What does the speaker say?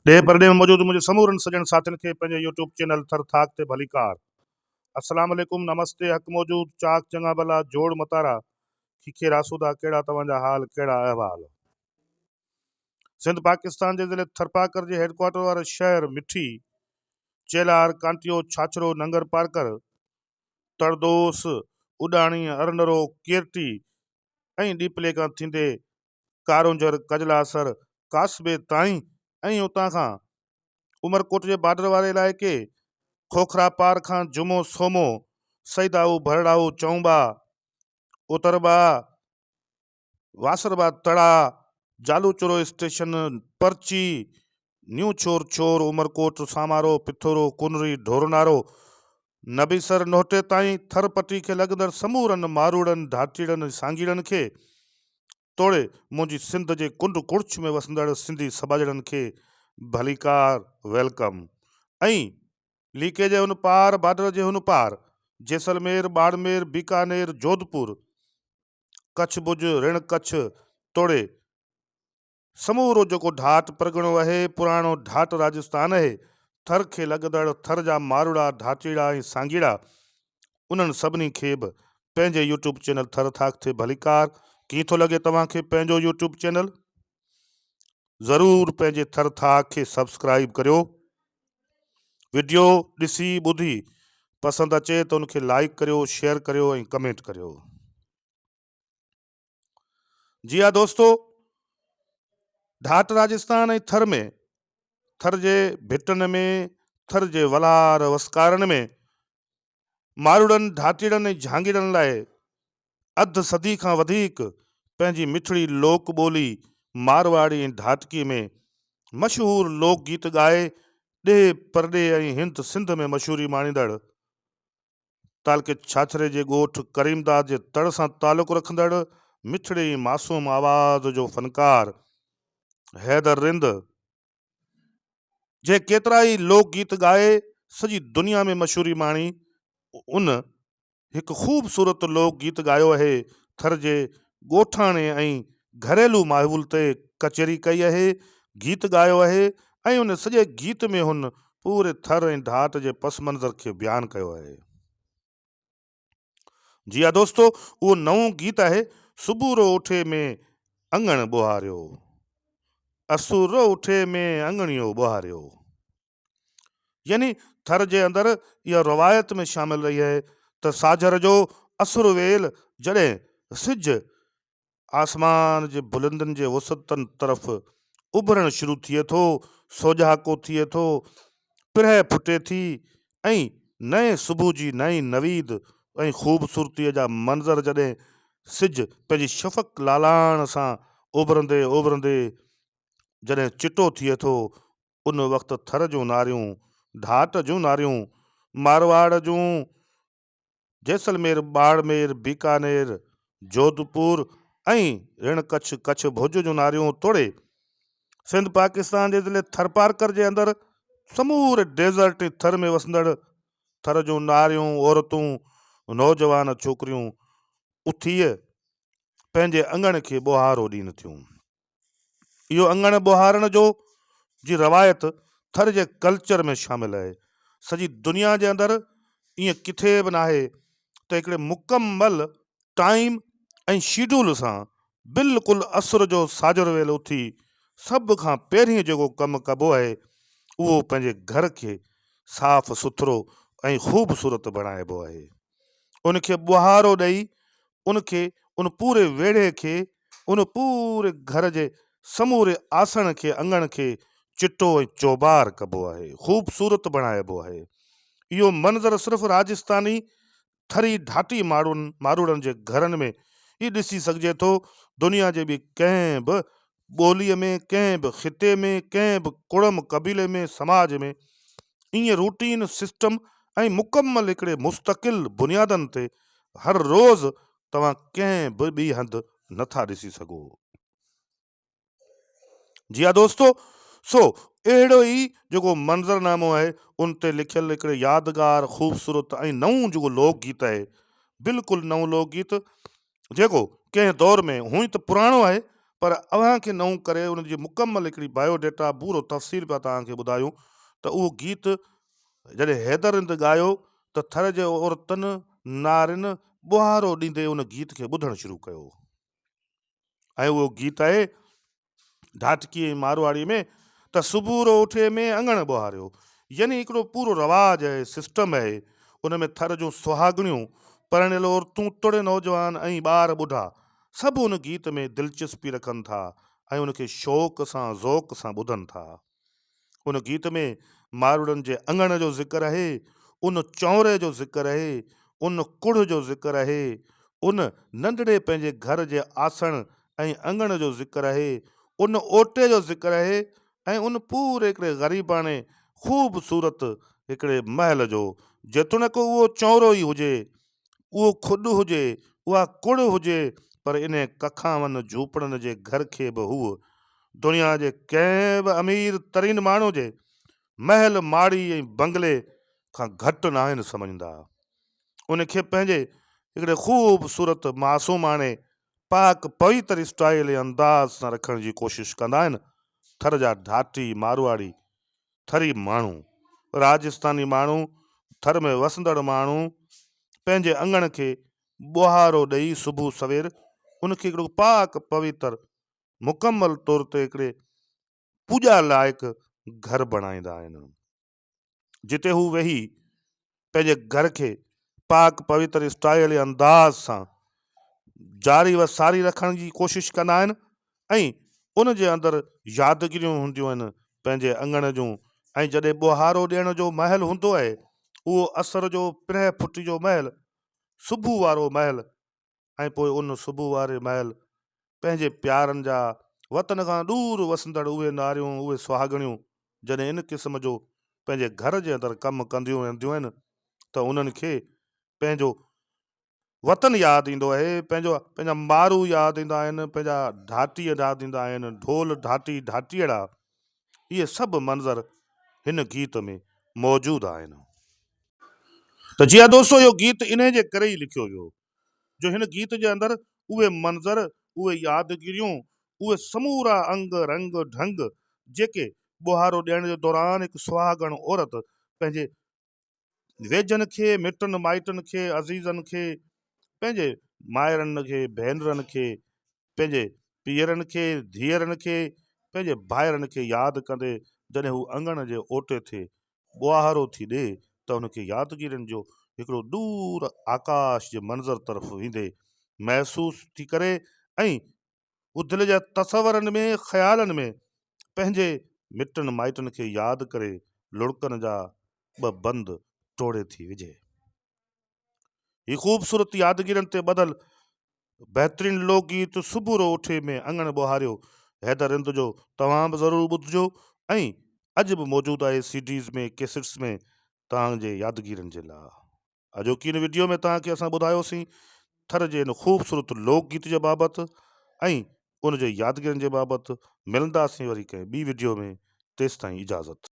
ڏيهه پرڏيهه ۾ موجود منهنجي سمورن سڄڻ ساٿين کي پنهنجي يوٽيوب چينل ٿر ٿاڪ تي ڀليڪار. السلام عليڪم نمستي حق موجود چاڪ چڱا ڀلا جوڙ متارا کيکير آسودا ڪهڙا توهان جا حال ڪهڙا احوال. سنڌ پاڪستان جي ضلعي ٿرپاڪر جي هيڊڪوارٽر واري شهر مٺي، چيلهار، ڪانٽيو، ڇاڇرو، ننگر پارڪر، تڙدوس، اڏاڻي، ارنرو، ڪيرٽي ۽ ڏيپلي کان ٿيندي ڪارونجهر، ڪجلاسر، ڪاسبي تائين ۽ اتان کان عمرڪوٽ جي بارڊر واري علائقي کوکراپار کان جمعو سومو، سيدائو، ڀرڙائو، چئونٻا، اترٻا، واسرٻا تڙا، جالوچورو اسٽيشن، پرچي، نيو ڇور ڇور، عمرڪوٽ، سامارو، پٿورو، ڪنري، ڍورنارو، نبيسر، نوهٽي تائين ٿر پٽي کي لڳندڙ سمورن ماروئڙن، ڍاٽيڙن ۽ سانگيئڙن کي توڙي منهنجي سنڌ جي ڪنڊ ڪڙڇ ۾ وسندڙ سنڌي سٻاجهڙن کي ڀليڪار، Welcome، ۽ ليڪي جي هن پار، بارڊر جي هن پار، جيسلمير، ٻاڙمير، بيڪانير، جوڌپور، ڪڇ ڀڄ، رڻ ڪڇ توڙي سمورو جيڪو ڍاٽ پرڳڻو اهي، پراڻو ڍاٽ راجستان اهي، ٿر کي لڳندڙ ٿر جا ماروئڙا، ڍاٽيڙا ۽ سانگيڙا، انهن سڀني کي به پنهنجي يوٽيوب چينل ٿر ٿاڪ تي ڀليڪار. ڪيئن ٿو لڳي توهان کي پنهنجو يوٽيوب چينل؟ ضرور پنهنجي ٿر ٿاڪ کي سبسڪرائيب ڪريو. وڊيو ڏسي ٻڌي پسند اچي ته ان کي لائيڪ ڪريو، شيئر ڪريو ۽ ڪمينٽ ڪريو. جي ها دوستو ڍاٽ راجستان ۽ ٿر ۾ ٿر جي ڀٽن ۾ ٿر جي ولار وسڪارن ۾ ماروئڙن ڍاٽيڙن ۽ جھانگيڙن لاء اڌ صدي کان وڌيڪ پنهنجي مٺڙي لوڪ ٻولي مارواڙي ۽ ڍاٽڪي ۾ مشهور لوڪ گيت ڳائي ڏيهه پرڏيهه ۽ هند سنڌ ۾ مشهوري ماڻيندڙ تعلقي ڇاڇري جي ڳوٺ ڪريمداد جي تڙ سان تعلق رکندڙ مٺڙي ۽ معصوم آواز جو فنڪار حيدر رند جنهن ڪيترائي لوڪ گيت ڳائي سڄي دنيا ۾ مشهوري ماڻي ان هڪ خوبصورت لوڪ گيت ڳايو اهي ٿر جي ڳوٺاڻي ۽ گهريلو ماحول تي ڪچهري ڪئي اهي گيت ڳايو اهي ۽ ان سڄي گيت ۾ هن پوري ٿر ۽ ڍاٽ جي پس منظر کي بيان ڪيو آهي. جي ها دوستو اهو نئون گيت آهي صبح رو اٺي ۾ اڱڻ ٻوهاريو اسور رو اٺي ۾ اڱڻيو ٻوهاريو يعني ٿر جي اندر اها روايت ۾ شامل رهي آهي ته ساجهر جو اسر ويل جڏهن سج آسمان جي بلندين جي وسعتن طرف اڀرڻ شروع ٿئي ٿو، سوجهاڪو ٿئي ٿو، پرهه ڦٽي ٿي ۽ نئين صبح جي نئين نويد ۽ خوبصورتيء جا منظر جڏهن سج پنهنجي شفق لالاڻ سان اڀرندي اڀرندي جڏهن چٽو ٿئي ٿو، ان وقت ٿر جون ناريون، ڍاٽ جون ناريون، مارواڙ جون جيسلمير، ٻاڙمير، بيڪانير، جوڌپور ۽ رڻ ڪڇ، ڪڇ ڀڄ جون ناريون توڙي سنڌ پاڪستان جي ضلعي ٿرپارڪر جي اندر سموري ڊيزرٽ ۽ ٿر ۾ وسندڙ ٿر جون ناريون، عورتون، نوجوان ڇوڪريون اٿي پنهنجي اڱڻ کي ٻوهارو ڏين ٿيون. اهو اڱڻ ٻوهارڻ جو جي روايت ٿر جي ڪلچر ۾ شامل آهي. سڄي دنيا جي اندر ائين ڪٿي به ناهي ته هڪڙي مڪمل ٽائيم ۽ شيڊول سان بلڪل عصر جو ساجهر ويل اٿي سڀ کان پهرين جيڪو ڪم ڪبو آهي اهو پنهنجي گهر کي صاف سٿرو ۽ خوبصورت بڻائبو آهي. ان کي ٻوهارو ڏئي ان کي ان پوري ويڙهي کي ان پوري گهر جي سموري آسڻ کي اڱڻ کي چٽو ۽ چوبار ڪبو آهي خوبصورت بڻائبو آهي اهو منظر صرف راجستاني ٿري ڍاٽي ماڙون ماروئڙن جي گهرن ۾ ئي ڏسي سگهجي ٿو دنيا جي ٻي ڪنهن به ٻوليء ۾ ڪنهن به خطي ۾ ڪنهن به ڪڙم قبيلي ۾ سماج ۾ ائين روٽين سسٽم ۽ مڪمل هڪڙي مستقل بنيادن تي هر روز توهان ڪنهن به ٻي هنڌ نٿا ڏسي سگهو. جي ها دوستو سو اهڙو ئي جيڪو منظرنامو آهي ان تي لکيل هڪڙي يادگار خوبصورت ۽ نئون جيڪو لوڪ گيت آهي بلڪل نئون لوڪ گيت جيڪو ڪنهن دور ۾ هونئن ته پراڻو آهي پر اوهان کي نئون ڪري ان جي مڪمل هڪڙي بايو ڊيٽا پورو تفصيل پيا توهان کي ٻڌايون ته اهو گيت جڏهن حيدر رند ڳايو ته ٿر جي عورتن نارين ٻوهارو ڏيندي ان گيت کي ٻڌڻ شروع ڪيو ۽ اهو گيت آهي ڍاٽڪي ۽ مارواڙي ۾ ته صبح رو اٺي ۾ اڱڻ ٻوهاريو يعني هڪڙو پورو رواج آهي سسٽم آهي ان ۾ ٿر جون سهاڳڻيون پرڻيل عورتون توڙي نوجوان ۽ ٻار ٻڍا سڀ ان گيت ۾ دلچسپي رکن ٿا ۽ ان کي شوق سان ذوق سان ٻڌن ٿا. ان گيت ۾ ماروئڙن جي اڱڻ جو ذڪر آهي، ان چونري جو ذڪر آهي، ان ڪڙهه جو ذڪر آهي، ان ننڍڙي پنهنجي گهر جي آسڻ ۽ اڱڻ جو ذڪر آهي، ان اوٽي جو ذڪر آهي ۽ ان پوري هڪڙي غريباڻي خوبصورت هڪڙي محل جو، جيتوڻيڪ اهو چونرو ئي هجي اهو کڏ هجي، اها ڪڙ هجي، پر انهي ڪکاون جهوپڙن جي گهر کي به هوء دنيا جي ڪنهن به امير ترين ماڻهو جي محل، ماڙي ۽ بنگلي کان گهٽ ناهن سمجهندا. ان کي پنهنجي هڪڙي خوبصورت، معصوماڻي، پاڪ پويتر اسٽائيل ۽ انداز سان رکڻ جي ڪوشش ڪندا آهن. ٿر جا ڍاٽي، مارواڙي، ٿري ماڻهو، راجستاني ماڻهو، ٿر ۾ وسندڙ ماڻهو پنهنجي اڱڻ کي ٻوهارو ڏئي صبح سوير ان کي هڪڙو پاڪ پويتر مڪمل طور تي هڪڙي پوڄا لائق گهر بڻائيندا آهن جتي هو ويهي پنهنجي گهر کي پاڪ پويتر اسٽائيل ۽ انداز سان جاري و ساري رکڻ جي ڪوشش ڪندا آهن ۽ ان جي اندر يادگيريون هونديون آهن پنهنجي اڱڻ جون ۽ جڏهن ٻوهارو ڏيڻ جو مهل هوندو آهي اهو اسر جو پرهه ڦٽي جو مهل صبح وارو مهل ۽ پوء ان صبح واري مهل پنهنجي پيارن جا وطن کان ڏور وسندڙ اهي ناريون، اهي سهاڳڻيون جڏهن ان قسم جو پنهنجي گهر جي اندر ڪم ڪنديون رهنديون آهن ته انهن کي پنهنجو وطن ياد ايندو آهي، پنهنجو پنهنجا مارو ياد ايندا آهن، پنهنجا ڍاٽي ياد ايندا آهن، ڍول ڍاٽي ڍاٽيئڙا اهي سڀ منظر هن گيت ۾ موجود آهن. ته جي ها دوستو اهو گيت انهي جي ڪري ئي لکيو ويو جو هن گيت جي اندر اهي منظر، اهي يادگيريون، اهي سمورا انگ رنگ ڍنگ جيڪي ٻوهارو ڏيڻ جي دوران هڪ سهاڳڻ عورت پنهنجي ويجهن کي، مٽن مائٽن کي، عزيزن کي، پنهنجي مائرن کي، ڀينرن کي، پنهنجي پيئرن کي، ڌيئرن کي، پنهنجي ڀائرن کي ياد ڪندي جڏهن هو اڱڻ جي اوٽي ٿي ٻوهارو ٿي ڏي ته هن کي يادگيرين جو هڪڙو ڏور آڪاش جي منظر طرف ويندي محسوس ٿي ڪري ۽ هو دل جي تصورن ۾ خيالن ۾ پنهنجي مٽن مائٽن کي ياد ڪري لڙڪن جا ٻه بند ٽوڙي ٿي وجهي. هي خوبصورت يادگيرين تي ٻڌل بهترين لوڪ گيت صبح رو اٺي ۾ اڱڻ ٻوهاريو حيدر رند جو توهان به ضرور ٻڌجو ۽ اڄ به موجود آهي سي ڊيز ۾ ڪيسٽس ۾ توهان جي يادگيرين جي لاء اڄوڪي هن وڊيو ۾ توهان کي اسان ٻڌايوسين ٿر جي هن خوبصورت لوڪ گيت جي بابت ۽ ان جي يادگيرين جي بابت ملنداسين وري ڪنهن ٻي وڊيو ۾ تيستائين اجازت.